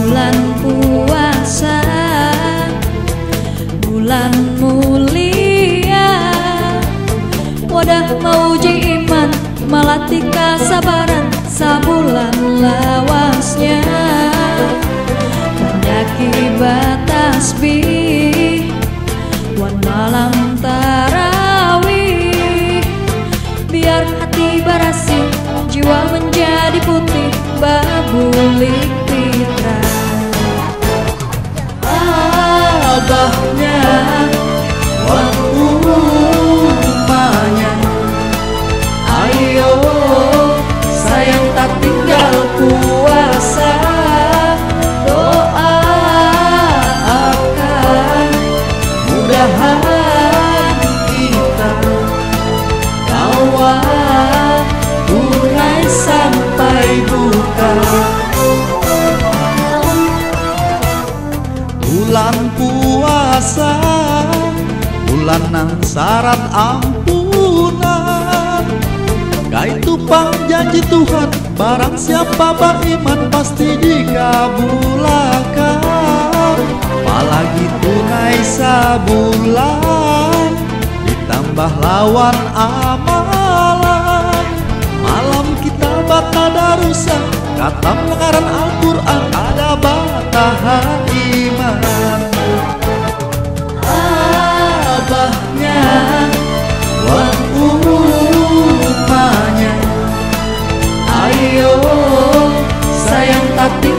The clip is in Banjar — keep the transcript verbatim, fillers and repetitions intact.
Bulan puasa, bulan mulia, wadah mauji iman, malatih kasabaran sabulan lawasnya. Manyaki batasbih wan malam tarawih, biar hati barasih, jiwa menjadi putih, babulik fitrah. Abahnya wan umanya, ayo sayang tatinggal puasa, doa akan mudahan kita kawa tunai sampai buka. Bulan puasa, bulan nang syarat ampunan. Kaitu pang janji Tuhan, barang siapa baiman pasti dikabulakan. Apalagi tunai sabulan, ditambah lawan amalan. Malam kita batadarusan, katam ngaran Al-Quran, ada bataha iman. Abahnya wan umanya, ayo sayang tatinggal